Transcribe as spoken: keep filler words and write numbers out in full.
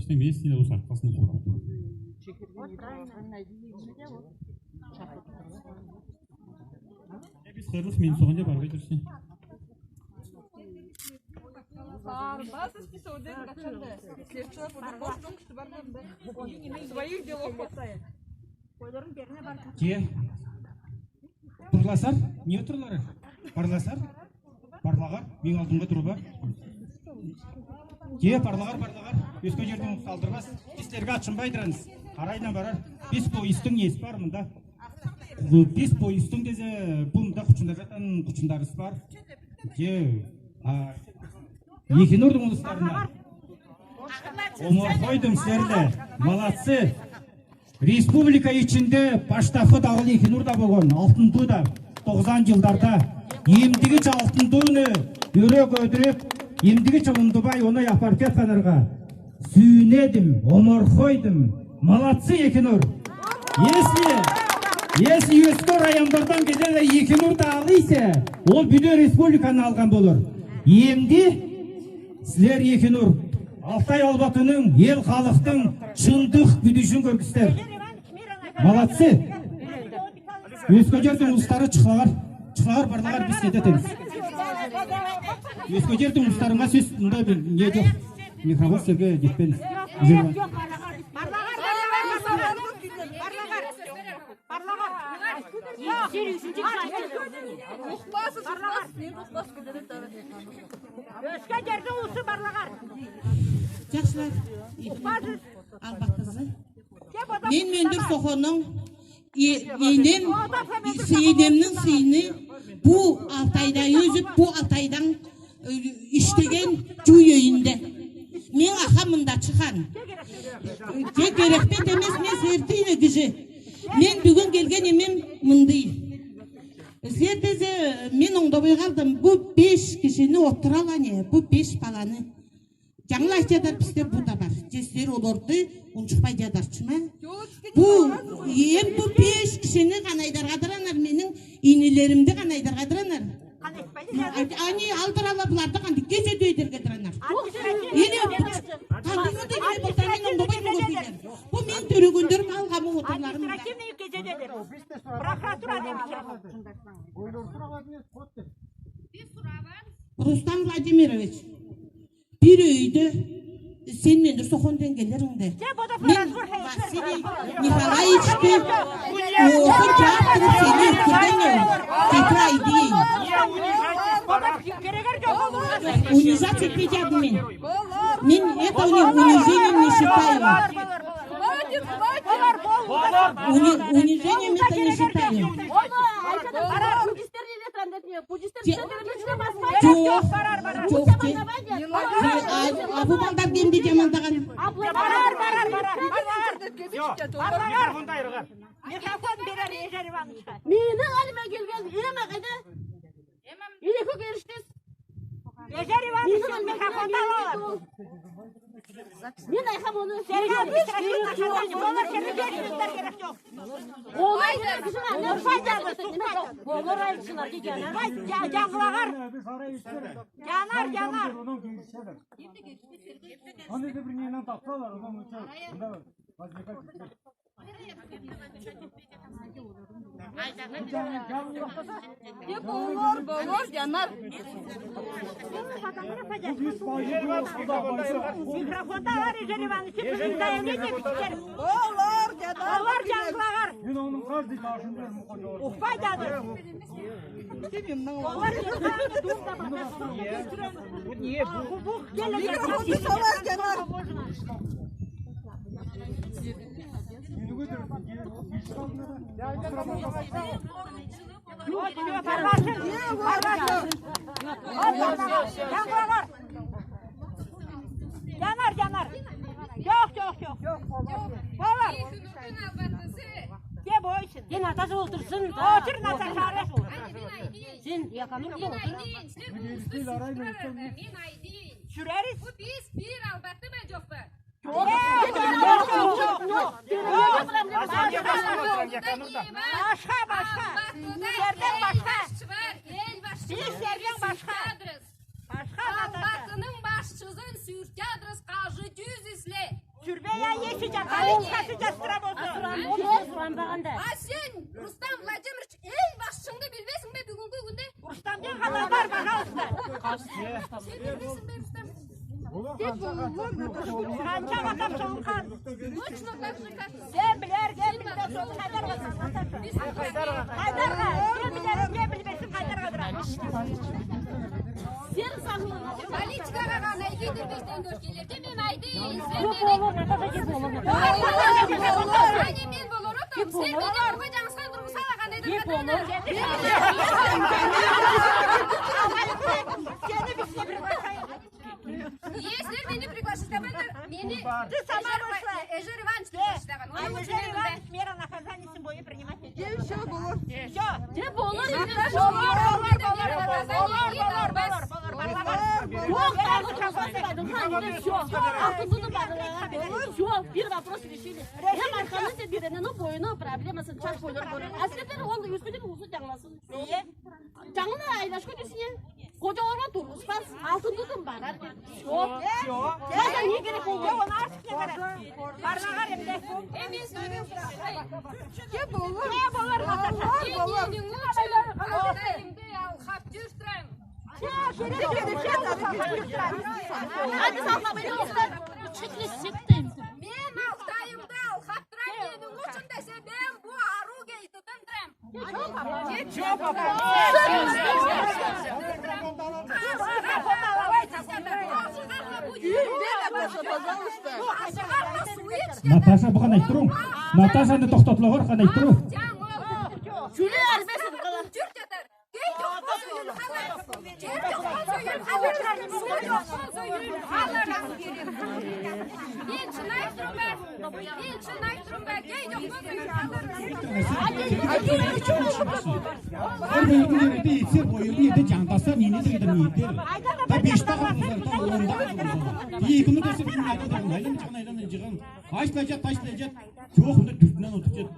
Семейный, ол сартпасын деп сорап. Биз хырлыс мен соған деп арбай турсың. Барбас, списокта качанды. Следчилар по-другому, что барбас. Своих делов хватает. Ке. Парласар, не парлар? Парласар? Парлағар, мең алдымда турып. Ке, парлағар, парлағар. Өске жерден салдырбас. Пистер ачынбай тураңыз. Арайдан барар. Пис поездтың несі бар мында? Пис поездтың дезе, бу мында хучындар жатан, хучындарыс бар. Ке, а, Ехинурдың улустарына. Оморхойдым силерге. Молодцы. Республика ичинде баштапкы дагыл Ехинурда болган, Алтын туу да, тогызан жылдарда. Эмдигиче Алтын тууну юрек өдүрүп, эмдигиче ундубай, оной апарып кеткенлерге сүйинедим, оморхойдым. Молодцы, Ехинур. Если, если өске райондардан килсе де Ехинурды ала ийсе, ол бүдүн республиканы алган болур. Эмди силер, Ехинур, Алтай Албатының, эл-халыктың чындык күдишин көргүзтер. Молодцы. Өске жердин улустары чыгылар. Чыгылар, парлаңар, биз кетебиз. Өске жердин улустарына сөз, мында бир не жок. Микрофон силерге жетпеймиз. Парлаңар, парлаңар, парлаңар. Парлаңар. Өске жердин улусы, парлаңар. Жакшылар. Албатызы. Мен Мөндир Сохоннуң э-, энем, энемнің сыйыны, бу Алтайда өзіп, бу Алтайдаң, э, иштеген жуй өйінде. Мен ахам мында чыккан. Же керекпе демес, мен сертине кижи. Мен бүгін келген эмем мындый. Сертезе, мен оңдобай калдым. Бу беш кишини оттура ала не, бу беш паланы. Жаңылай жадар, бизде бу да бар. Же силер оларды унчукпай жадар чы ма? Бу, эм бу беш кишини канайдыргадыр анар, менің инилеримди канайдыргадыр анар. Ани алдыр ала буларды кандык кече дойдыргадыр анар. Или кандык дойдыргадыр анар. Бу мен төрөгендер алгам отурларым. Прокуратура. Рустам Владимирович. Бир өйде сен мен Сохондан келеріңде. Мен Василий Николаевичти оғыр чаптырып сені өткірген ем. Кетір айдың. Унижать етпей жадым мен. Мен это уни-, унижением не считаю. Уни-, унижением это не считаю. Жоқ, жоқ, жоқ. А, а бу балдар кемди жамандаган? Барар, барар, барар. Микрофон берер Эжер Ивановичке. Менің алима келген эме кайда? Ине кок эрштес. Эжер Иванович, микрофонды ала. Мен айтам оны. Сен алып, олар сені бермейді, керек жоқ. Олар айтшылар, олар айтшылар деген. Вай, жа-, жаңғылағар. Жанар, жанар. Аны да бир ненен тапсалар, онан өтер. Мында бар. Деп болар, болар, жанар. Микрофонды алар, Эжер Иванович, сен заявление пишер. Болар, жанар. Болар, жаңғылағар. Мен оның каждый этажын берем, уқпай, жанар. Олар микрофонды салар, жанар. Жанар, жанар. Жоқ, жоқ, жоқ. Болар. Кеп ойсын. Сен ата жыл олтырсын. Олтыр, Наташа, ара. Сен яканы олтыр. Жүрербиз. Бу биз бир Албаты ма, жоқ па? Башка, башка. Сиздерден башка. Сиздерден башка. Башка. Албатының башчызын сүртедрис, кажы тюзисле. Сейчас, сейчас, сейчас работаю. А сен, Рустам Владимирович, эл башчыңды билбейсиң бе бүгүнкү күнде? Рустамдан хабар бар, пожалуйста. Сен билбейсиң бе, Рустам? Канча адам чогулган? Точно так же, как сен билерге билбейсиң, Хайдар Кадыр. Хайдар Кадыр, сен билерге билбейсиң, Хайдар Кадыр. Сен сагынма. Политикага гана ийгидир бизден дөрт келер. Мен айтайын, сен мени. Ане мен болор отум, сен мени ага жаңсыдан тургуза алаган эдиң. Сени биз не пригласить этпегенбиз, мени Эжер Иванович пригласить эткен. Эжер Иванович мера наказаниесин бою принимать этеди. Всё, болор. Всё. Де болор, болор, болор, болор, болор, болор, болор. Жок, дагы чакпайсың. Всё. Алтын тутуп бардылар. Всё, бир вопрос решили. Эм арканы сен бир, ну, бойну проблемасын чак ойлор көрер. Аскерлер ол үстүнөн узун жаңыласын. Жаңылай айлашкан үстүнө. Кожаларга тургузбас, алтын тутум барар. Всё. Всё. Мага не керек болган? Оны артык не керек? Бармагар эмне? Э, мен сөйлеп турайын. Не болар? Не болар, Наташа? Болар, болар. Мен сени учун Кытайымды алгап жүртүрем. Чек, керек, керек, керек. Чек, чек, чек. Мен Алтайымды алгап турам, мени учун десе, мен бу ару гей тутам турам. Наташа, бу кана айтып турам. Наташа, аны тохтатылыгар, кана айтып турам. Мен чын айтып турам, мен чын айтып турам, гей жок. Эр бо эр бо эр бо эр бо жантаса, нени дегенде нени дер. Та беш тагы, та он тагы. Эки минут эсе бир минут айта да, айланып чыган, айланып чыган. Ашлажат, ашлажат. Жок, мында дүртүнөн отур жат.